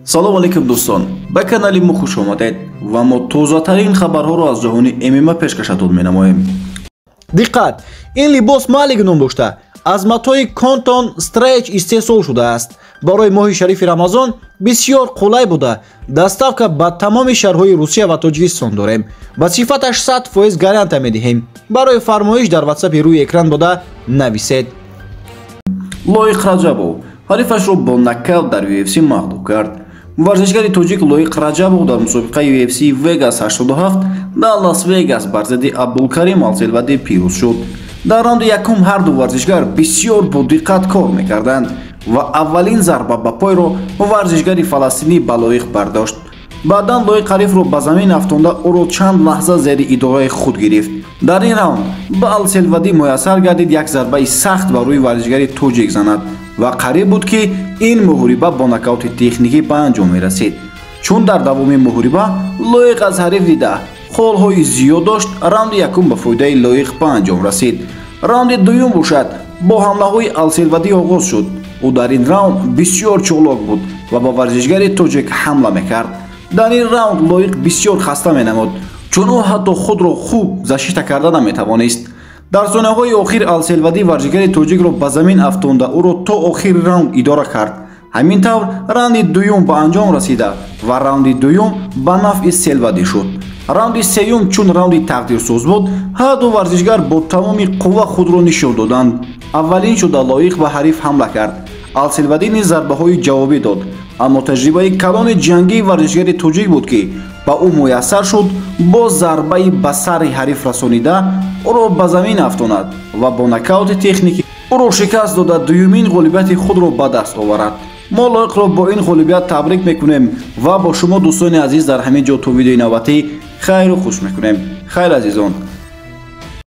Салом алейкум, дӯстон, ба канали мо хуш омадед ва мо тозатарин хабарҳоро аз ҷаҳони ММА пешкашатон менамоем. Диққат, ин либос Малик ном дошта, аз матои cotton stretch истеҳсол шудааст. Барои моҳи шарифи Рамазон бисёр қулай буда, доставка ба тамоми шаҳрҳои Русия ва Тоҷикистон дорем. Ба сифаташ 100% гарантия медиҳем. Барои фармоиш дар ватсапи рӯи экран буда нависед. Лоиқ Раҷабов ҳарифашро бо нокаут дар UFC мағлуб кард. Варзишгари тоҷик Лоиқ Раҷабов дар мусобиқаи UFC Vegas 87 дар Лас Вегас бар зидди Абдулкарим Алселвадӣ пирӯз шуд. Дар раунди якум ҳар ду варзишгар бисёр бодиққат кор мекарданд ва аввалин зарба ба пойро варзишгари фаластинӣ ба Лоиқ бардошт. Баъдан Лоиқ ҳарифро ба замин афтонда, ӯро чанд лаҳза зери идораи худ гирифт. Дар ин раунд ба Алселвадӣ муяссар гардид як зарбаи сахт ба рӯи варзишгари тоҷик занад ва қариб буд, ки ин муҳориба бо нокаути техникӣ ба анҷом мерасид. Чун дар давоми муҳориба Лоиқ аз ҳариф дида холҳои зиёд дошт, раунди якум ба фоидаи Лоиқ ба анҷом расид. Раунди дуюм бошад, бо ҳамлаҳои Алселвадӣ оғоз шуд. Ӯ дар ин раунд бисёр чолок буд ва ба варзишгари тоҷик ҳамла мекард. Дар ин раунд Лоиқ бисёр хаста менамуд, чун ӯ ҳатто худро хуб защита карда наметавонист. Дар сониҳои охир Алселвадӣ варзишгари тоҷикро ба замин афтонда, ӯро то охири раунд идора кард. Ҳамин тавр раунди дуюм ба анҷом расида ва раунди дуюм ба нафъи Селвадӣ шуд. Раунди сеюм чун раунди тақдирсоз буд, ҳар ду варзишгар бо тамоми қувва худро нишон доданд. Аввалин шуда Лоиқ ба ҳариф ҳамла кард. Алселвадӣ низ зарбаҳои ҷавобӣ дод, аммо таҷрибаи калони ҷангии варзишгари тоҷик буд, ки ба ӯ муяссар шуд бо зарбаи ба сари ҳариф расонида, ӯро ба замин афтонад ва бо нокаути техникӣ ӯро шикаст дода, дуюмин ғолибияти худро ба даст оварад. Мо Лоиқро бо ин ғолибият табрик мекунем ва бо шумо, дӯстони азиз, дар ҳамин ҷо то видеои навбатӣ хайру хуш мекунем. Хайр, азизон.